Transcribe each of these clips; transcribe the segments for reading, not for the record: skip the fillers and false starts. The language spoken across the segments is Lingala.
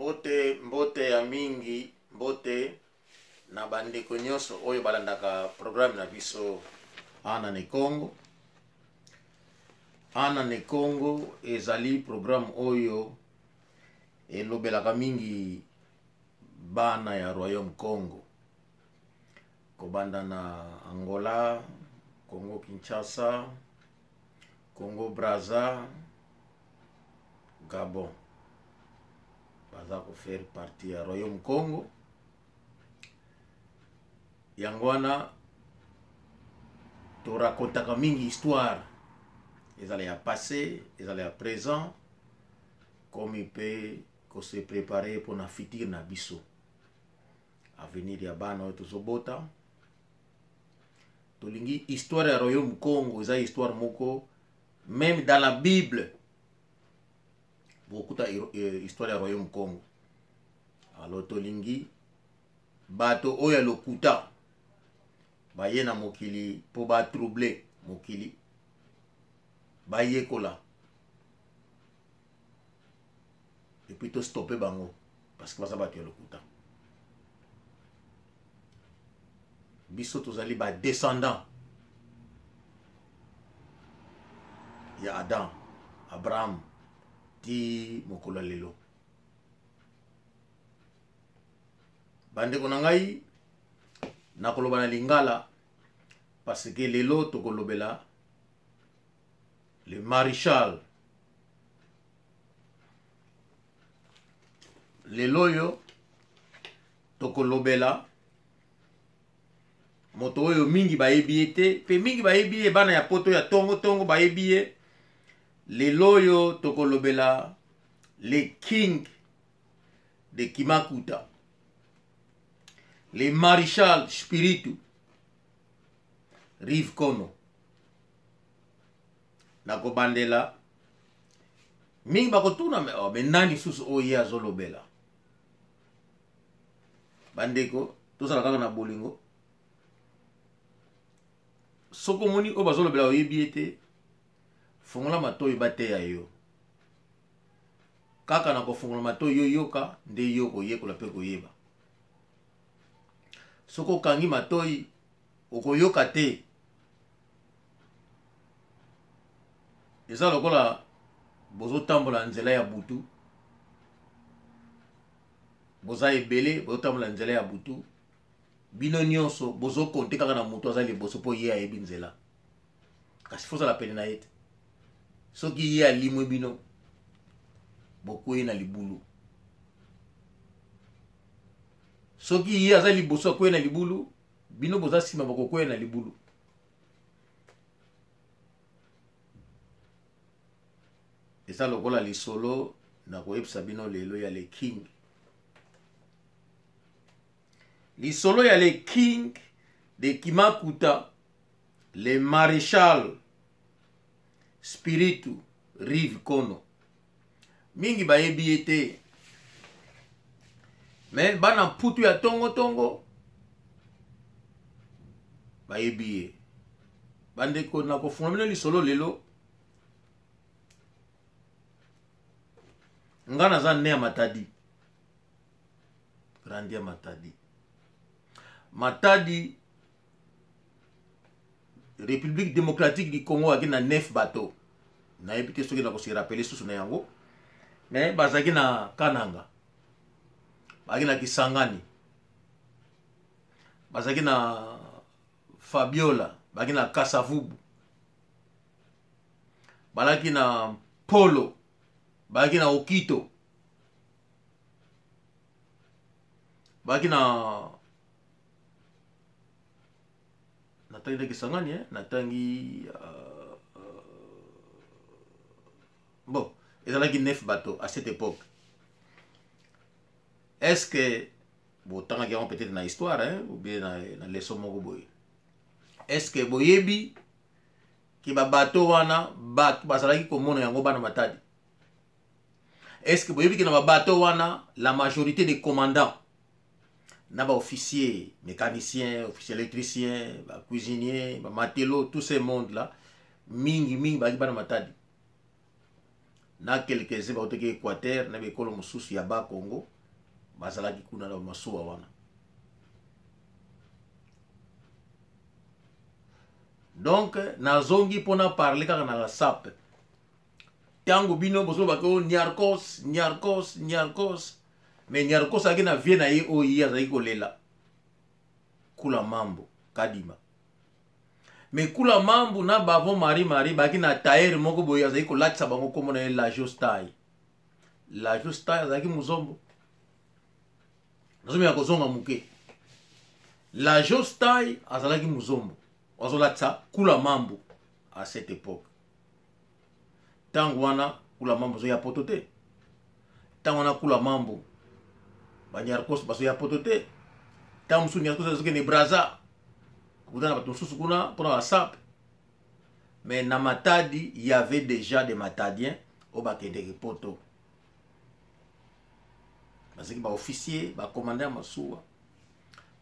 Mbote, mbote ya mingi, mbote na bandeko nyonso oyo balandaka programme na biso Ana ne Congo. Ana ne Congo ezali programme oyo elobelaka mingi bana ya Royaume Congo, kobanda na Angola, Congo Kinshasa, Congo Brazza, Gabon. Baza ko faire partie ya Royaume Congo. Yango wana torakontaka mingi histoire, ezala ya passé, ezala ya présent, komi mpe ko se préparer mpo na futur na biso, avenir ya bana oyo tozobota. Tolingi histoire ya Royaume Congo eza histoire moko même dans la Bible bokuta histoire ya Royaume Congo. Alors tolingi bato oyo ya lokuta baye na mokili mpo ba troubler mokili, bayekola et puis to stopper bango parce que baza bato ya lokuta. Biso tozali ba descendants ya Adam, Abraham ti mokolo ya lelo. Bandeko na ngai, nakoloba na lingala parce que lelo tokolobela le maréchal. Lelo oyo tokolobela moto oyo mingi bayebi ye te, mpe mingi bayebi ye bana ya poto ya tongo tongo bayebi ye. Lelo oyo tokolobela le king de Kimakuta, le maréchal Spiritu Rive Kono. Nakobandela mingi bakotuna me, oh, me nani susu oyo ye azolobela? Bandeko, tozala kaka na bolingo. Soki omoni oyo bazolobela oyebi ye te, fongola matoyi bateya yo. Kaka na kofongola matoyi yo yoka nde yo koyekola mpe koyeba. Soki okangi matoyi okoyoka te. Eza lokola bozotambola nzela ya butu, boza ebele, bozotambola nzela ya butu, bino nyonso bozokonte kaka na moto aza liboso mpo ye ayebi nzela, kasi fozala pene na ye te. Soki ye alimwi bino, bokwei na libulu. Soki ye aza liboso akwei na libulu, bino boza nsima bokokwea na libulu. Eza lokola lisolo nakoyebisa bino lelo ya le king. Lisolo ya le king de Kimakuta, le maréchal Spiritu Rive Kono. Mingi bayebi ye te, me bana mputu ya tongo tongo bayebi ye. Bandeko, nakofungola bino lisolo lelo. Nga naza ne ya Matadi, grandi ya Matadi. Matadi, République démocratique du Congo, aki na 9 bateau. Nayebi te soki nakose rappeler susu na yango, mais bazalaki na Kananga, bazalaki na Kisangani, bazalaki na Fabiola, bazalaki na Kasavubu, bazalaki na Polo, bazalaki na Okito, bazalaki na natangi na Kisangani, eh? Natangi bon, ezalaki 9 bateaux à cette époque. Est-ce que botangaki yango peut-être na histoire, hein? Ou bien na leçon moko boye? Est-ce que boyebi ke ba bateau wana bato bazalaki komona yango bana Matadi? Est-ce que boyebi ke na ba bateau wana la majorité des commandants na ba officiers mécaniciens, officiers électriciens, ba cuisiniers, ba matelots, tous ces mondes là mingi mingi bazalaki bana Matadi, na quelques-uns bautaki Équateur na bekolo mosusu ya ba Congo. Bazalaki kuna na masuwa wana. Donc nazongi mpona parle kaka na la sape. Ntango bino bozolobaka o Niarcos, Niarcos, Niarcos, mais Niarcos azalaki na vie na ye oyo ye azalaki kolela Kula Mambo Kadima. Mais Kula Mambo na Bavon Marie Marie bazalaki na tailleur moko boye azalaki kolatisa bango nkombo na ye Lajostai. Lajostai azalaki mozombo. Nazomeka kozonga moke. Lajostai azalaki mozombo, azolatisa Kula Mambo à cette époque. Ntango wana Kula Mambo azoya poto te. Ntango wana Kula Mambo baniarcos bazoya poto te. Ntango mosusu Niarcos azokende Braza akutana na bato mosusu kuna mpona basape. Mais na Matadi il y avait déjà des Matadiens oyo bakendeke poto, bazalaki baofficier, bacommandant ya masuwa.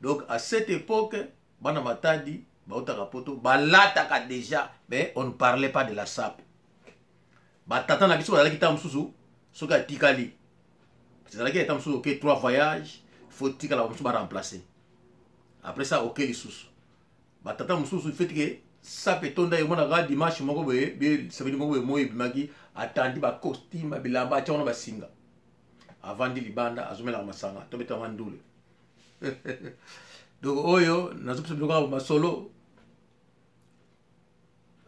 Donc à cette époque bana Matadi bautaka poto balataka déjà, mais on ne parlait pas de la sape. Batata na biso bazalaki ntango mosusu soki atikali ezalaki ata mosusu oke 3 voyages, faut tikala bamosusu baremplacer, après ça oke lisusu. Batata mosusu fait que sape etonda ye, omonaka dimanche moko boye, samedi moko boye, moi ebimaki, atandi bacostume, bilamba, atia wana basinga, avandi libanda azomelaka masanga tobetanga ndule. Donc oyo nazopesa bino kaka masolo.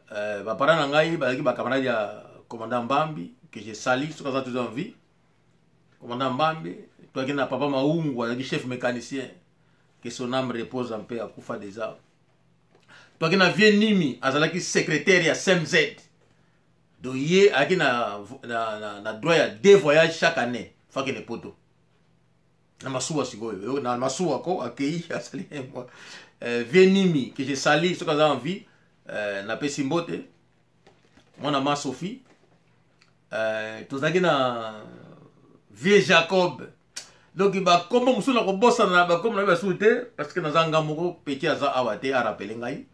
Baparent na ngai bazalaki bacamarade ya commandant Mbambi, que je sali soki aza toujours en vie. Commandant Mbambi toyaki na papa Maungu, azalaki chef mécanicien, que son âme repose en paix, akufa déjà. Toyaki na vieux Nimi, azalaki secrétaire ya CMZ. Donc ye ayaki na droit ya 2 voyages chaque année, fakende poto na masuwa. Sikoyo na masuwa ko akei asali. Vieux Nimi, que je sali soki aza en vie, napesi mbote mwana ma Sophie. Tozalaki na vieux Jacob. Donc bakombo mosusu na kobosana na bakombo na basusu te, parce que naza nga moko, petit aza awa te arapele ngai.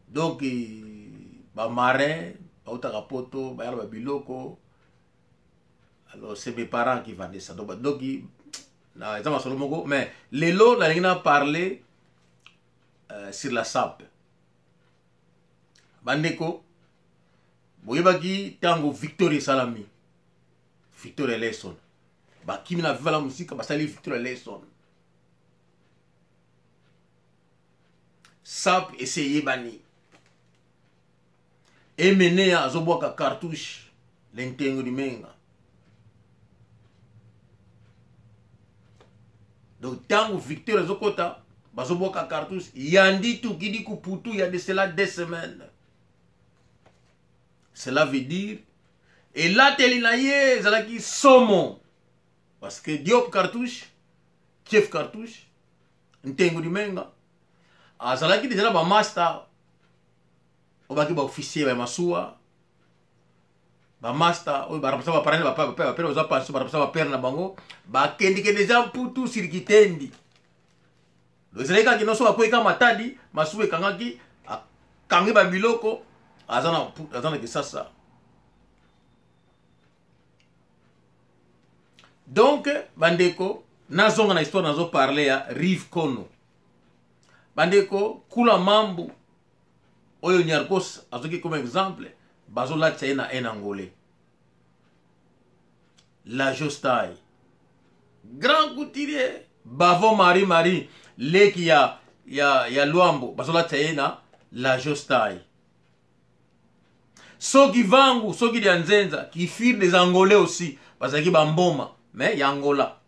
Donc bamarin bautaka poto bayala babiloko. Alors c'est mes parents qui vendaient ça. Donc na eza masolo moko, mais lelo nalingi na parler sur la sape. Bandeko, boyebaki ntango Victoria esalami, Victoria Eleison, bakimi na Viva la Musica, basali Victoria Eleison, sape ese eyebani. Emenea azobwaka cartouche lentengo limenga. Donc ntango Victor azokota, bazobwaka cartouche yandi tukidi kuputu ya de cela 2 semaines. Cela veut dire elateli na ye ezalaki somo, parce que Diop cartouche, chef cartouche Ntengo Limenga azalaki deja na bamaster oyo baki baofficier ya masuwa, bamaster oyo baremplaça baparent, bapere baza pension, baremplaça bapere na bango, bakendike deja mputu sirikitendi. Ezalaki kaka nyonso bakwei kaka Matadi, masuwa ekangaki, akangi babiloko, aza na Kisasa. Donc bandeko, nazonga na histoire nazoparle ya Rive Kono. Bandeko, Kula Mambu oyo Niarcos azoki comme exemple, bazolatisa ye na un Angolais, la Jostai, grand couturier Bavon Marie Marie, leki ya Lwambo, bazolatisa ye na la Jostai. Soki vangu, soki dia nzenza qui furent des Angolais aussi, bazalaki bamboma mais ya Angola,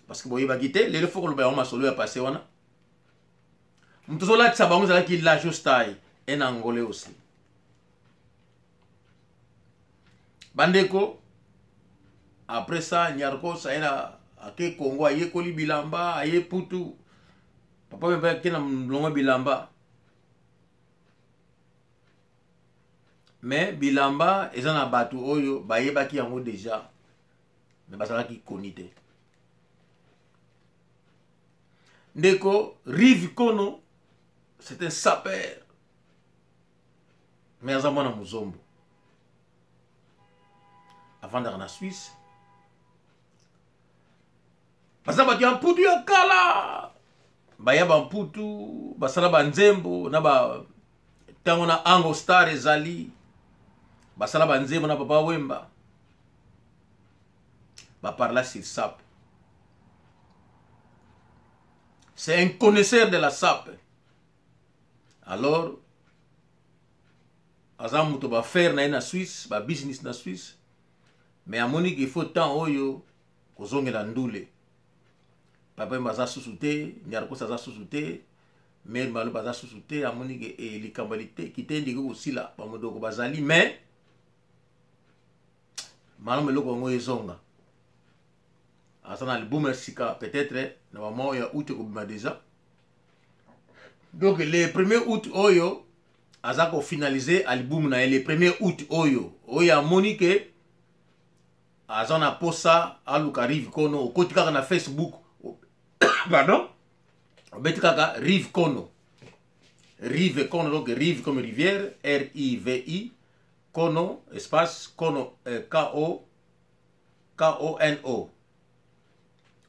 parce que boyebaki te. Lelo fo koloba yango, masolo ya passé wana. Moto ozolatisa bango ezalaki la Jostai, un Angolais aussi. Bandeko, après ça Niarcos aye na ake Congo, ayekoli bilamba, aye putu. Papa mpe ake na molongo bilamba, mais bilamba eza na bato oyo bayebaki yango déjà, mais bazalaki koni te. Ndeko, Rive Kono, c'est un sapeur, mais aza mwana mozombo. Avandaka na Suisse. Baza bato ya mputu ya kala. Baya ba mputu, basala ba nzembo na ba tango na Ango Star ezali. Basala ba nzembo na Papa Wemba. Ba parla sur sape. C'est un connaisseur de la sape. Alors, aza moto ba faire na ye na Suisse, ba business na Suisse. Mais amoni qu'il faut temps oyo kozongela ndule. Papa Wemba aza susu te, Niarcos aza susu te, Mère Malo baza susu te, amoni ke eh, likambo kitendi ekoki kosila, ba modoko bazali mais malamu eloko yango ezonga. Aza na album ya sika peut-être na ba mois ya août ekobima déjà. Donc le 1er août oyo aza ko finaliser album na ye le 1er août oyo oyo amoni ke aza na posa aluka Rive Kono, okoti kaka na Facebook pardon, obeti kaka Rive Kono, Rive Kono, donc Rive comme rivière, R I V I Kono espace Kono, K O K O N O,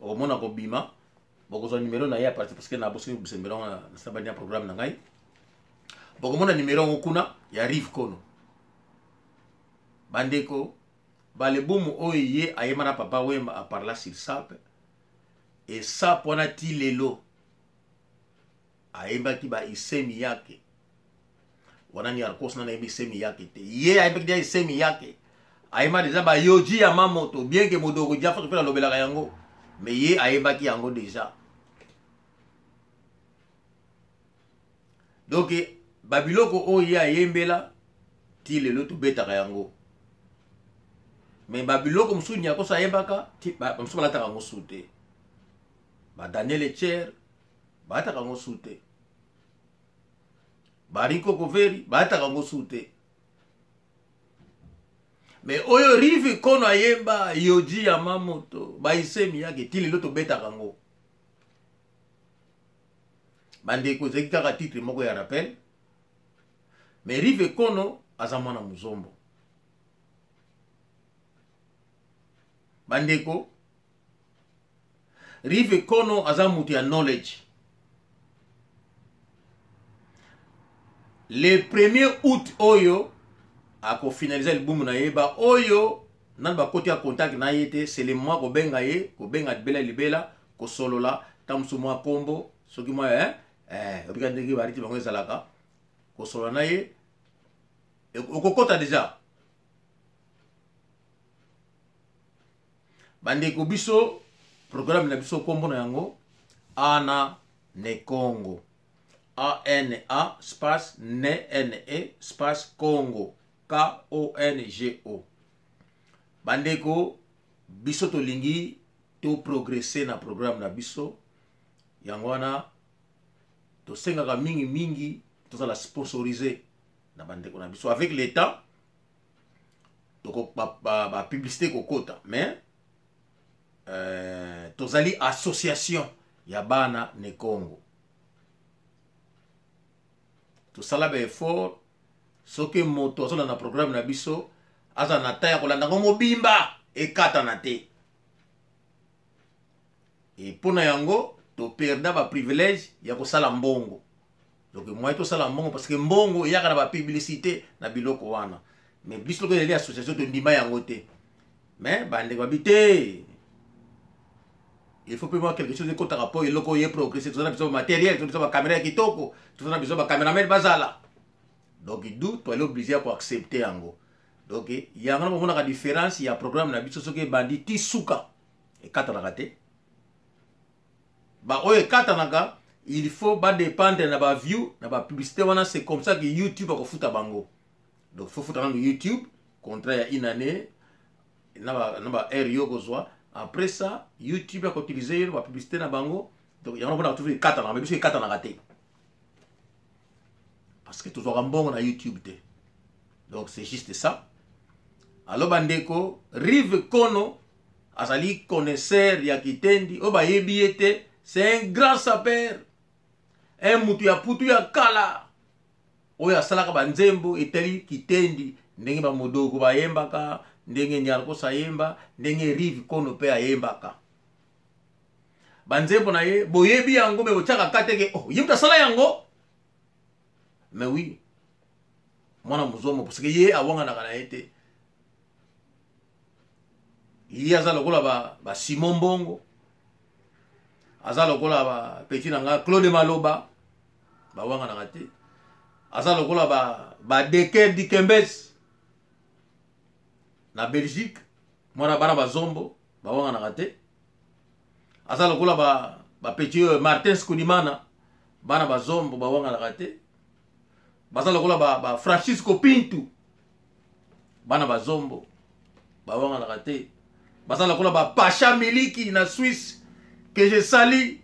okomona kobima, bokozwa numéro na ye à partir parce que na bosoni kobisa numéro na sabani ya programme na ngai, bokomona numéro yango kuna ya Rive Kono. Bandeko, balebumu oyo ye ayema na Papa Wemba a parla sur sape, et sape wana ti lelo ayembaki ba isemi yake wana ni Niarcos na nayembi isemi yake te, ye ayembaki deja isemi yake, ayemba deja ba Yohji Yamamoto, bien que Modoko Jafa mpe alobelaka yango, mais ye ayembaki yango deja. Donc ba biloko oyo ye ayembela ti lelo tobetaka yango, mais ba biloko mosusu Niarcos ayembaka ti ba mosusu balataka yango su te, ba Daniel Etcher balataka yango su te, ba Rico Koveri balataka yango su te, mais oyo Rive Kono ayemba Yohji Yamamoto ba isemi yake ti lelo tobetaka yango. Bandeko, ezalaki kaka titre moko ya rappel, mais Rive Kono aza mwana muzombo. Bandeko, Rive Kono aza moto ya knowledge. Le 1er août oyo akofinalize album na ye, ba oyo nani bakoti ya contact na ye te, c'est le mois kobenga ye, kobenga libela libela, kosolola ta mosusu mwa kombo soki mwa obika ndenge bariti bango ezalaka, kosolola na ye okokota deja. Bandeko, biso programme na biso kombo na yango Ana ne Congo, A N A space N N E space Congo, K O N G O. Bandeko, biso tolingi to progresser na programme na biso, yango wana tosengaka mingi mingi tozala sponsoriser na bandeko na biso. Avec le temps toko ba publicité kokota, mais tozali association ya bana ne Congo, tosala ba effort soki moto azolanda programme na biso aza na temps ya kolanda ngo mobimba ekatana te. E mpona yango toperda ba privilège ya kosala mbongo. Donc moyen tosala mbongo, parce que mbongo eyaka na ba publicité na biloko wana, mais biso lokola ezali association tondima yango te. Mais bandeko babi te, il faut mpe mwa quelque chose ekotaka mpo eloko oyo eprogresse. Toza na biso ba matériel, toza biso bacaméra ya kitoko, toza na biso bacaméraman bazala. Donc du toali obligé ya koaccepte yango. Donc yango na bomonaka différence ya programme na biso, soki ebandi ti suka ekatanaka te. Ba oyo ekatanaka, il faut badépendre na baview na bapublicité wana, c'est comme ça que YouTube akofuta bango. Donc faut futa nano YouTube contrat ya une année na ba heure yo kozwa, après ça YouTube akoutilize yo bapublicité na bango. Donc yango mpona toujours ekatanaka, mais biso ekatanaka te parce que tozwaka mbongo na YouTube te. Donc c'est juste ça. Alors bandeko, Rive Kono azali connaisseur ya kitendi oyo bayebi ye te, c'est un grand sapeur, un mutu ya putu ya kala. Oyo asalaka banzembo etali kitendi, ndenge bamodogo bayembaka, ndenge Niarcos ayemba, ndenge Rive Kono mpe ayembaka. Banzembo na ye boyebi yango, me botiaka ka teke, oh, ye moto asala yango. Mais oui, mwana mozombo, parce que ye awanganaka na ye te. Ye aza lokola ba, ba Simon Mbongo, aza lokola ba petit na nga Claude Maloba, bawanganaka te. Aza lokola ba, ba Deker Dikembes na Belgique, mwana bana bazombo bawanganaka te. Aza lokola ba, ba petit oyo Martin Skudimana, bana bazombo bawanganaka te. Baza lokola ba, ba Francisco Pintu, bana bazombo bawanganaka te. Baza lokola ba Pacha Miliki na Suisse que je sali,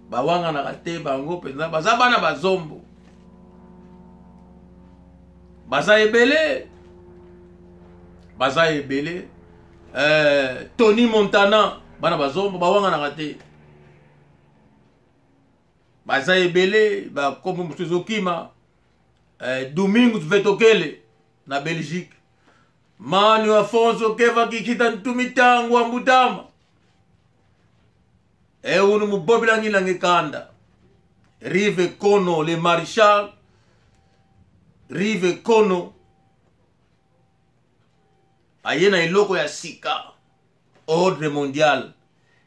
bawanganaka te. Bango mpenza baza bana bazombo, baza ebele, baza ebele. Tony Montana, bana bazombo bawanganaka te, baza ebele. Bakombo mosusu ezokima. Domingos Vetokele na Belgique, Manu Afonso Keva Kikita Ntumi Tangu Ambutama Eunu Mubobilangi Nange Kanda, Rive Kono le Maréchal, Rive Kono aye na eloko ya sika, ordre mondial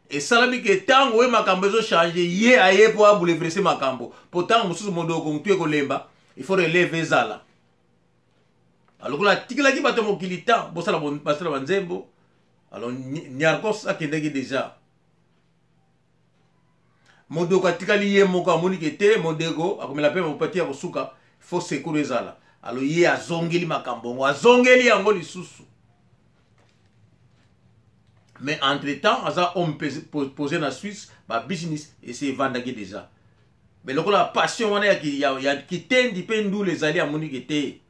esalami ke ntango oyo makambo ezochange, ye aye mpo abouleverse makambo, mpo ntango mosusu mondoko motu ekolemba, il faut relève ezala. Lokola atikelaki bato ya mokili temps bosala basala banzembo, alors Niarcos akendaki déjà, Modoko atikali ye moko, amoni ke te, Modeko akomela mpe mopati ya kosuka, faut secours ezala. Alors ye azongeli makambo yango, azongeli yango lisusu. Mais entre temps aza homme posé na Suisse, ba business esi evandaki déjà. Mais lokola passion wana ya, ya, ya kitendi mpe ndula ezali, amoni ke te,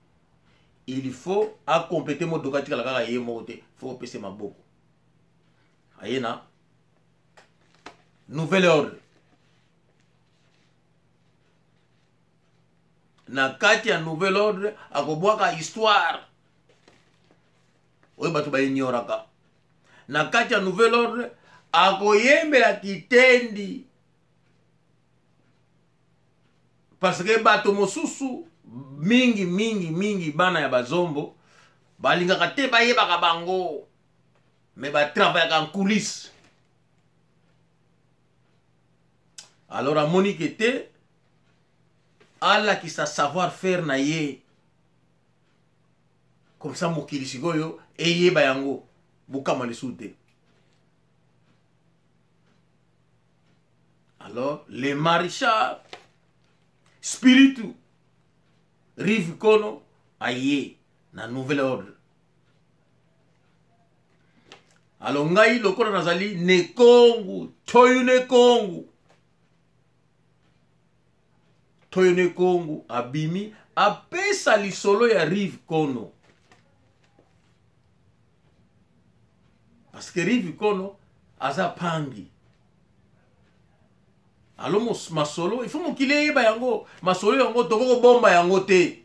il faut acomplete Modoko atikala kaka ye moko te, faut opesa maboko. Aye na nouvel ordre. Na kati ya nouvel ordre akobwaka histoire oyo bato baignoraka. Na kati ya nouvel ordre akoyembela kitendi, parce que bato mosusu mingi mingi mingi bana ya bazombo balingaka te bayebaka bango, mais batravaillaka en coulisse. Alors amoni ke te, alakisa savoir faire na ye, comme ça mokili sikoyo eyeba yango, bokama lisusu te. Alors le maréchal Spiritu Rive Kono aye na nouvel ordre. Alors ngai lokola nazali nekongu toyu nekongu toyo nekongu abimi apesa lisolo ya Rive Kono, parce que Rive Kono aza pangi. Alo masolo il faut mokili eyeba yango, masolo yango tokoki kobomba yango te,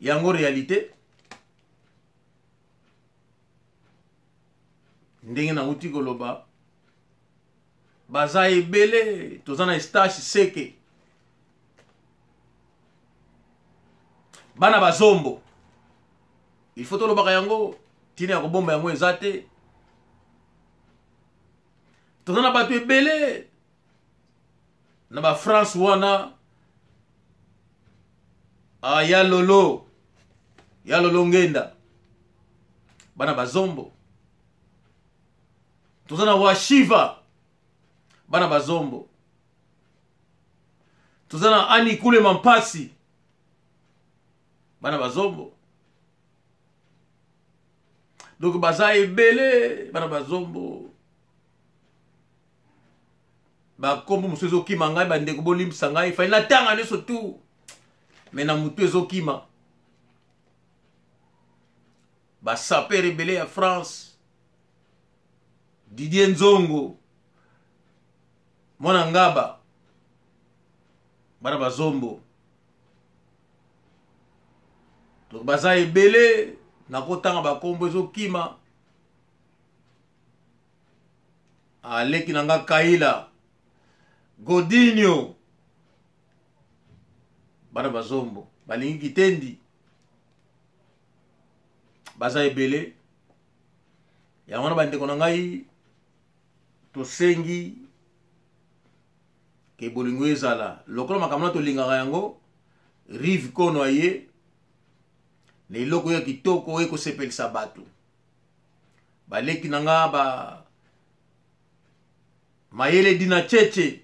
yango réalité. Ndenge nauti koloba, baza ebele. Toza na Estache Seke, bana bazombo, il faut tolobaka yango, ntina ya kobomba yango eza te. Toza na bato ebele na bafrance wana. Ah, ya lolo, ya lolo ngenda, bana bazombo. Toza na Washiva, bana bazombo. Toza na Ani Kulema Mpasi, bana bazombo. Donc baza ebele bana bazombo. Bakombo mosusu ezokima ngai, bandeko bolimbisa ngai, fai natanga nyonso tu, me na motu ezokima. Basaper ebele ya France, Didier Nzongo, mwana ngaba, bana bazombo. Donc baza ebele, nakotanga bakombo ezokima. Aleki na nga Kaila, Godinho, bana bazombo balingi kitendi, baza ebele. Yango wana bandeko na ngai, tosengi ke bolingo ezala lokola makambo na tolingaka yango. Rive Kono aye na eloko ya kitoko oyo ekosepelisa bato. Baleki na nga ba mayele dina cheche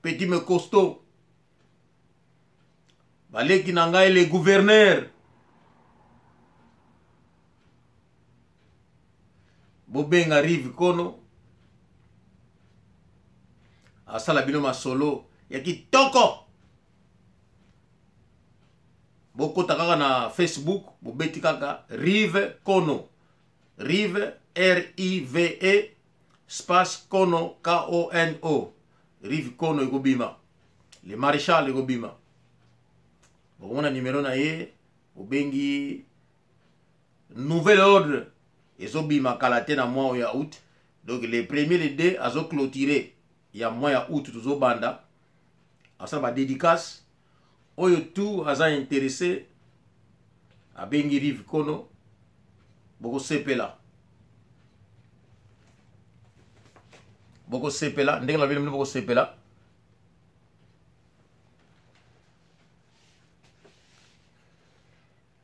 petit me costaud, baleki na ngai le gouverneur, bobenga Rive Kono asala bino masolo ya kitoko. Bokota kaka na Facebook, bobeti kaka Rive Kono, Rive R I V E space Kono K O N O, Rive Kono ekobima, le maréchal ekobima. Bokomona numero na ye, obengi. Nouvel ordre ezobima kala te na mois oyo ya août. Donc le premier, le deux azo clôturer ya mois ya août, tozobanda asala ba dédicace. Oyo tout aza intéressé abengi Rive Kono, bokosepela, bokosepela ndenge na bino, bokosepela.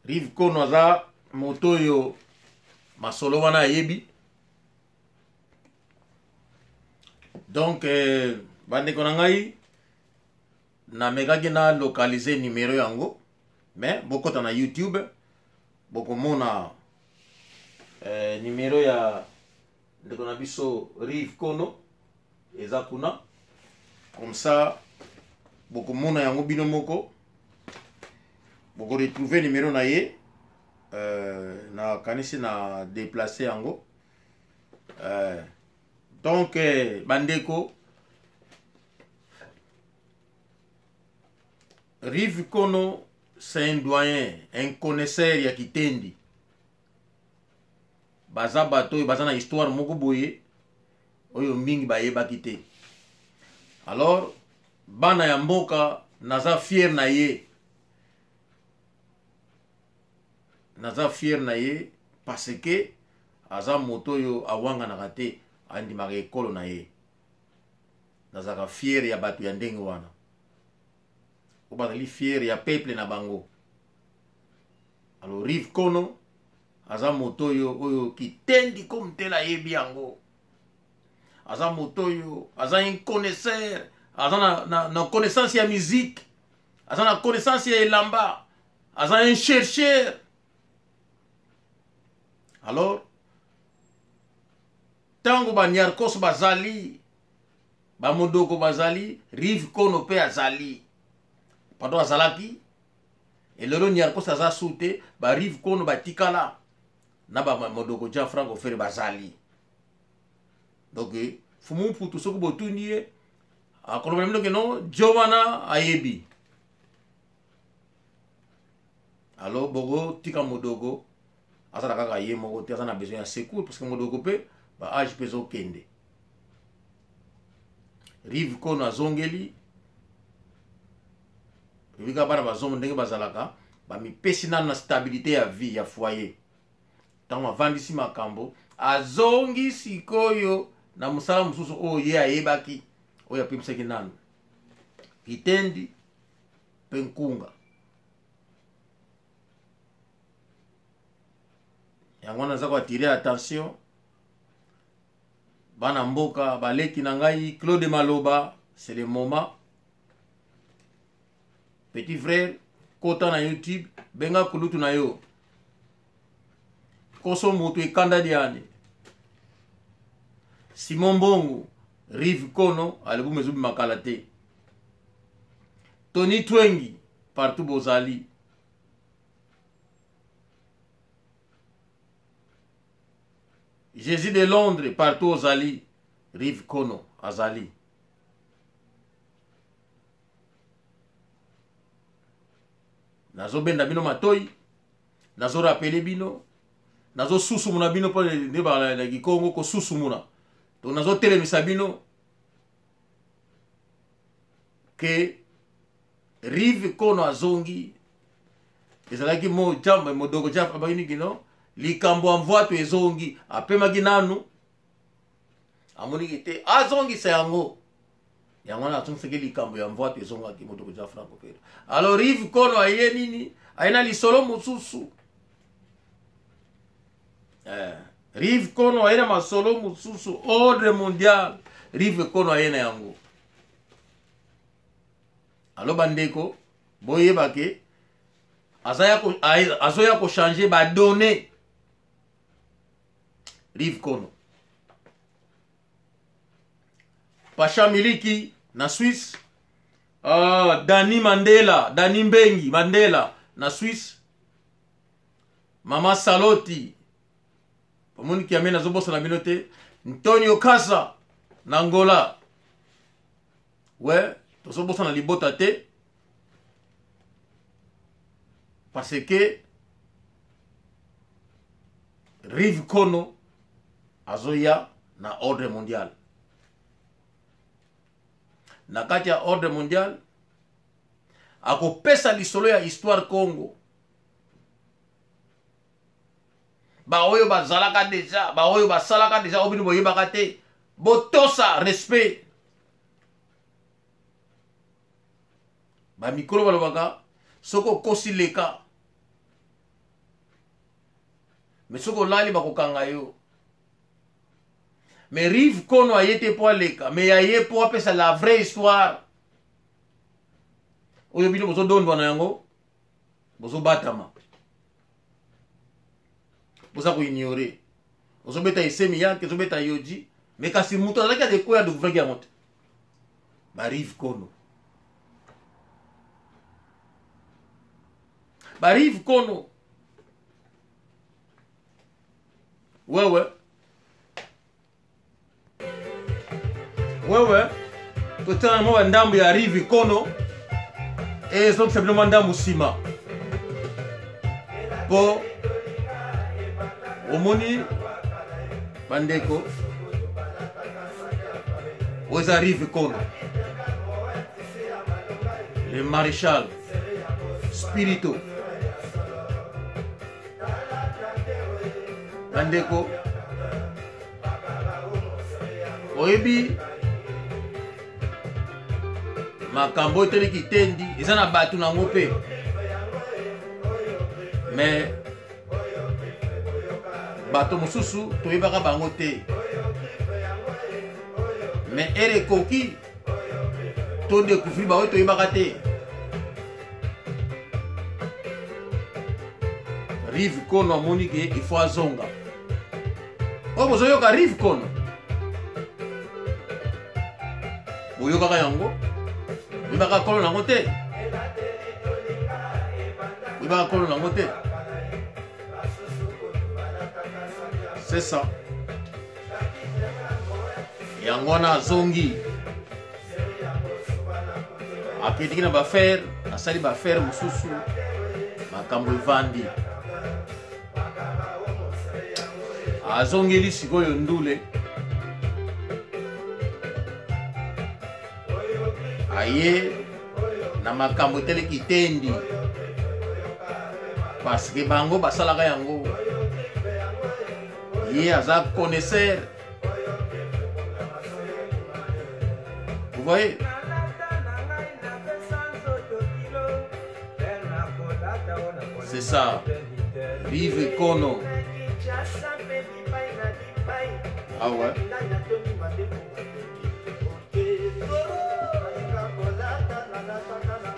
Rive Kono aza moto oyo masolo wana ayebi. Donc bandeko na ngai, namekaki na localiser numero yango, mais bokota na YouTube, bokomona numero ya ndeko na biso Rive Kono eza kuna. Comme ça bokomona yango bino moko, bokoretrouve numero na ye. Nakanisi na déplace yango. Donc bandeko, Rive Kono, c'est un doyen, un connaisseur ya kitendi. Baza bato oyo baza na histoire moko boye oyo mingi bayebaki te. Alors bana ya mboka, naza fier na ye, naza fier na ye parce que aza moto oyo awanganaka te, andimaka ekolo na ye. Nazalaka fier ya bato ya ndenge wana oyo bazali fier ya peuple na bango. Alors Rive Kono aza moto oyo oyo kitendi komtela ayebi yango. Aza moto oyo aza un connaisseur, aza na connaissance ya musique, aza na connaissance ya elamba, aza un chercheur. Alors ntango baniarkos bazali, bamodoko bazali, Rive Kono mpe azali, pardon, azalaki. Elelo niarkos aza su te, ba Rive Kono batikala na bamodoko Jean Franco Ferre bazali. Donc Fumu Mputu, soki botuni ye, akoloba na bino ke non, jo wana ayebi. Alors bokotika modogo azala kaka ye moko te, aza na besoin ya secours parce que modogo mpe ba age mpe ezokende. Rive Kono azongeli ebika bana bazongo ndenge bazalaka, bamipesi nano na stabilité ya vie ya foyer. Ntango avandisi makambo, azongi sikoyo na mosala mosusu oyo ye ayebaki, oyo apemisaki nano kitendi mpe nkunga. Yango wana naza koatire attention bana mboka, baleki na ngai Claude Maloba, c'est le moment. Petit frère, kota na YouTube, benga kulutu na yo koso moto ekanda diane Simon Mbongo. Rive Kono album ezobima kala te. Tony Twengi, partout bozali, Jésus de Londres, partout ozali, Rive Kono azali. Nazobenda bino matoi, nazorapele bino, nazosusumuna bino mpo nde na kikongo kosusumuna. Donc nazotelemisa bino ke Rive Kono azongi. Ezalaki mo jam modoko jaf abaki niki no likambo ya mvwatu ezongi, apemaki nanu amoniki te azongisa yango, yango wana azongisaki likambo ya mvwatu ezongaki modoko jaf franco pelo. Alors Rive Kono aye nini, aye na lisolo mosusu. Rive Kono aye na masolo mosusu, ordre mondial Rive Kono aye na yango. Alo bandeko, boyeba ke azoya kochanger ba données Rive Kono. Pacha Miliki na Suisse, Dani Mandela, Dani Mbengi Mandela na Suisse, Mama Saloti, omoni kiame nazobosana bino te, Antonio Kasa na Angola. We tozobosana libota te parce que Rive Kono azoya na ordre mondial. Na kati ya ordre mondial akopesa lisolo ya histoire Congo. Baoyo bazalaka deja, baoyo basalaka deja, oyo bino boyebaka te, botosa respect. Ba mikolo balobaka soki okosi leka, mais soki olali bakokanga yo. Mais Rive Kono aye te po aleka, mais aye po apesa la vraie histoire oyo bino bozodondwa na yango, bozobatama, boza koignore, ozobeta esemi yake, ozobeta yoji, mais kasi moto azalaki adekoya adécouvraki yango te. Ba Rive Kono, ba Rive Kono, wewe wewe totala mwa bandambo ya Rive Kono ezongisa bino mwa ndambo nsima mpo omoni bandeko oyo eza Rive Kono, le maréchal Spirito. Bandeko, oyebi makambo oyo etali kitendi eza na bato nango mpe, mais bato mosusu toyebaka bango te, mais ere ekoki to découvrir baoyo toyebaka te. Rive Kono amoni ke il faut azonga. Oyo bozoyoka Rive Kono, boyokaka yango, boyebaka kolo nango te, boyebaka kolo nango te. C'est ça, yango wana azongi, akendeki na bafere, asali bafere mosusu, makambo evandi, azongeli sikoyo ndule, aye na makambo etali kitendi parce que bango basalaka yango, ye aza connaisseur. Vous voyez? C'est ça. Vive Kono. Ah ouais.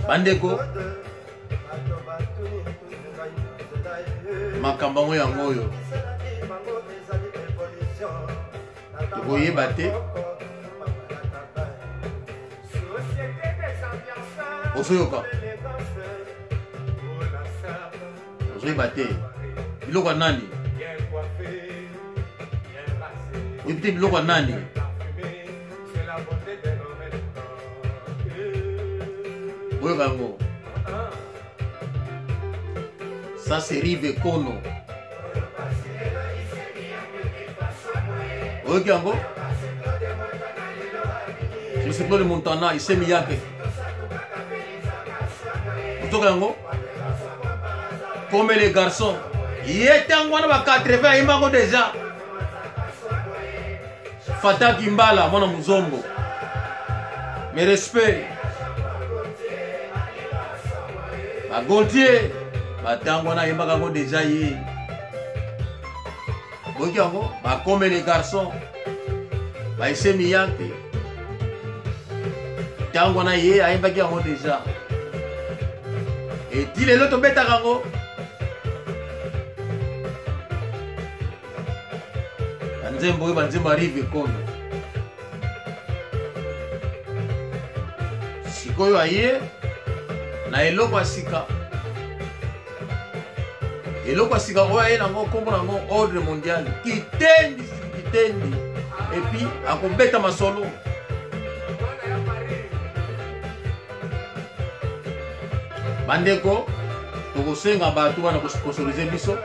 Bandeko, makambo yango yango oyo tokoyeba te. Ozoyoka, ozoyeba te biloko ya nani, oyebi te biloko ya nani. Boyoka yango. Ça c'est Rive Kono. Oyoki yango? Monsieur Claude Montana, Isemi Yake. Otoka yango? Comme les garçons. Ye ntango wana ba 80 ayembako déjà. Fata Kimbala, mwana muzombo. Mes respects. Ba Gaultier, ba tango wana ayembaka yango déjà ye. Boyoki yango? Ba comme les garçons. Ba Esemi Yanke. Tango wana ye ayembaki yango déjà. Et ti lelo tobetaka yango. Banzembo oyo banzembo ya Rive Kono. Sikoyo aye na eloko ya sika. Eloko ya sika oyo aye nango nkombo nango ordre mondial. Kitendi kitendi. Et puis akobeta masolo. Bandeko, tokosenga bato wana kosponsorize biso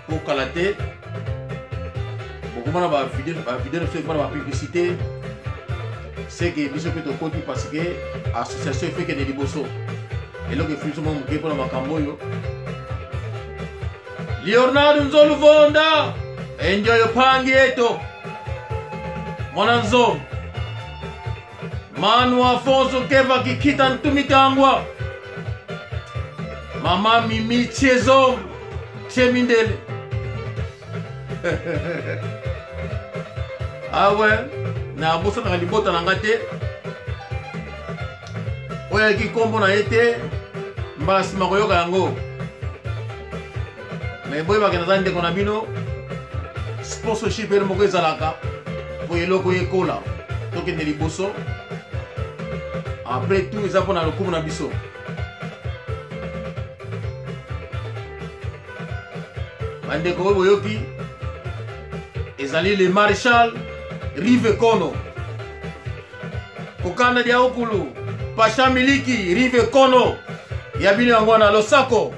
po kala te bokomona bavideo na biso ekomona bapublicité seke biso mpe tokoti parce que association efekende liboso eloko efuli biso mwa moke mpona makambo oyo. Leonardo Nzoluvonda enjoyo pangi eto mwana nzongo Manu Afonso Keva Kikita Ntumitangwa Mama Mimi Chiezo Chemindele. Awe nabosanaka libota na nga te oyo ayaki nkombo na ye te mbala nsima koyoka yango me boyebaka naza ndeko na bino. Sponsorship elo moko ezalaka mpo eloko ekola tokende liboso. Après tout eza mpo na lokumu na biso. Bandeko oyo boyoki ezali le maréchal Rive Kono kokanda dia okulu Pasha Miliki Rive Kono ya bino yango wana losako.